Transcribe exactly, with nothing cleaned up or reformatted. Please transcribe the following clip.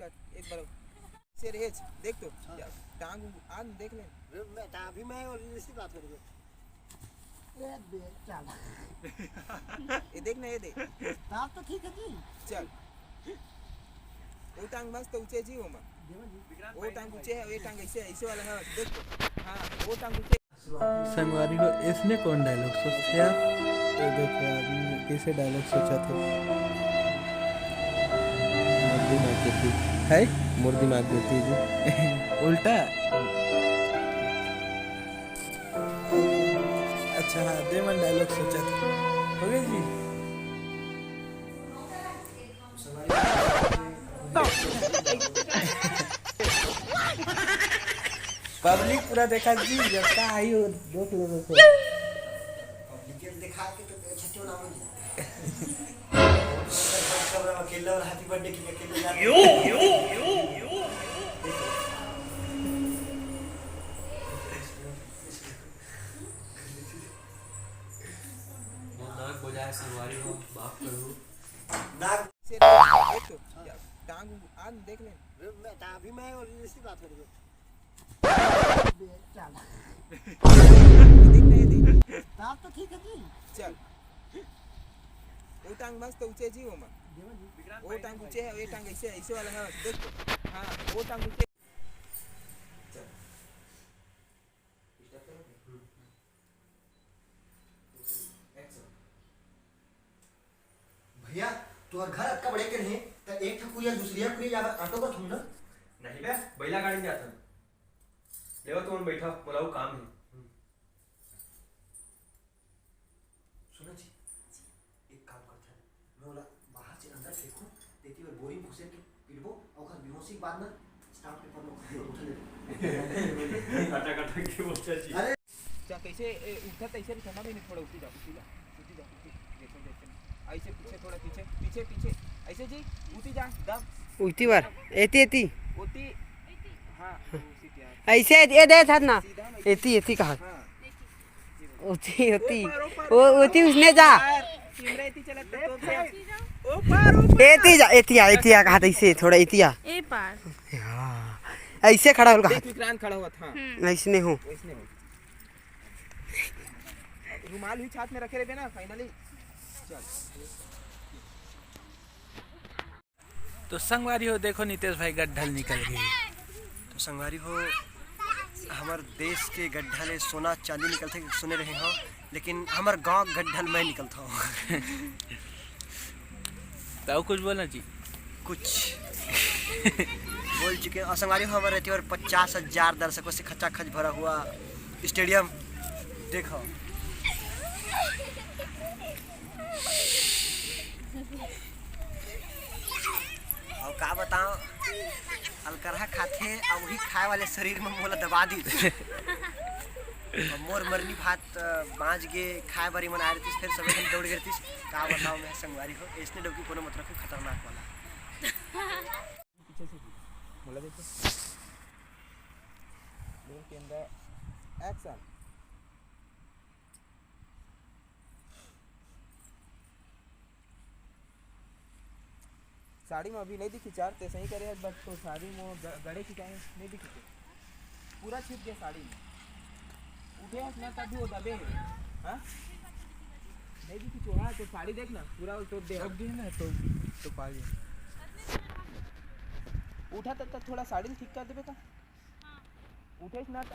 एक बार से रेच देख तो, टांग आन देख ले। अभी मैं और इसी बात करूँगा। ए बे, चल। ये देख ना, ये देख। बात तो ठीक है जी। चल। वो टांग मस्त ऊंचे जी, वो मत। वो टांग ऊंचे है, ये टांग ऐसे, ऐसे वाला है, देख तो। हाँ, वो टांग ऊंचे। संगवारी हो, इसने कौन डायलॉग सोचते यार? ये देख यार, कैसे डायलॉग सोचा था। मुर्दी मार देती है, मुर्दी मार देती है जी। उल्टा। अच्छा, हाँ, दे मन डायलॉग सोचा था। हो गया जी। पब्लिक पूरा देखा जी, जब का आई हो, देख ले बस। पब्लिक के देखा के तो अच्छा क्यों ना हो जी। अकेले और हैप्पी बर्थडे की अकेले जा। बहुत नाक बजाए संगवारी हो, माफ करू। नाक से देख तो, टांग आन देख ले। अभी मैं और इसी बात करूँगा। बात तो ठीक है जी। चल। वो टांग मस्त ऊंचे जी, वो मत। वो टांग ऊंचे है, ये टांग ऐसे, ऐसे वाला है, देख तो। हाँ, वो टांग ऊंचे। चल। भैया, तोहर घर अतका बड़े के नहीं, त एक ठो कुरिया दूसरिया कुरिया जाकर ऑटो कर थूम ना। नहीं बे, बैला गाड़ी में जाथन। लेवा तुमन बैठा, मोला अउ काम है। सुनो जी, एक काम करथन, मैं ओला बाहर से अंदर फेंकूं, तेती बर बोरी में घुसेर के पिटबो, अउ ओकर बेहोशी के बाद ना स्टाम्प पेपर में ओकर उठा ले। काटा काटा के बच्चा जी। अरे, जा, कैसे, ए, उठा तैसे भी ठंडा भी नहीं, थोड़ा उठी जा, उठी जा, उठी जा, उठी, देखो, देखो। ऐसे पीछे, थोड़ा पीछे, पीछे, पीछे, ऐसे जी, उठी जा, दब। उठी बार, एती, एती। उठी, हाँ, उसी प्यार। ऐसे, ये दे था ना। सीधा ना। एती, एती कहा। हाँ। उठी, उठी। ऊपर, ऊपर, वो, ऊपर, उठी उसने जा। ऊपर। कैमरा एती चलत तो, तो क्या? ऊपर, ऊपर। एती जा, एती आ, एती आ, कहा था इसे, थोड़ा एती आ। ए पार। हाँ। ऐसे खड़ा होगा। देख, विक्रांत खड़ा हुआ था। हम्म। ऐसने हो। वैसने हो। रुमाल भी साथ में रखे रहे ना, finally। चल। तो संगवारी हो, देखो नितेश भाई गड्ढल निकल गए। तो संगवारी हो, हमर देश के गड्ढा ले सोना चांदी निकलथे, सुने रहे हो, लेकिन हमर गांव गड्ढल मैं निकलता हूँ। तो कुछ बोलना जी? कुछ बोल चुके हैं। और संगवारी हो, हमारे एती बर पचास हजार दर्शकों से खचाखच भरा हुआ स्टेडियम देखो। अउ का बताओ, अलकरहा खाथे, अउ वही खाए वाले शरीर में मोला दबा दी। अब मोर मरनी भात, अ, बाँच गे, खाए बर मन आए रहतिस, फिर सबे झन दौड़ गे रहतिस। का बताओ मैं संगवारी हो, ऐसने डौकी कोनो मतलब के खतरनाक वाला। पीछे से भी। मोला देखो। Roll camera, action। साड़ी में अभी नहीं दिखी चार, ते सही करे, but तो साड़ी में ग-, गड़े की टाइम नहीं दिखी ते। पूरा छिप गया साड़ी में। उठे हस ना तब भी वो दबे है। हाँ? नहीं दिखी तो, हाँ, तो साड़ी देख ना, पूरा वो तोड़ दे। दब गई ना, तो, तो पा गई। उठा तब तक थोड़ा साड़ी ठीक कर देबे का? उठे ना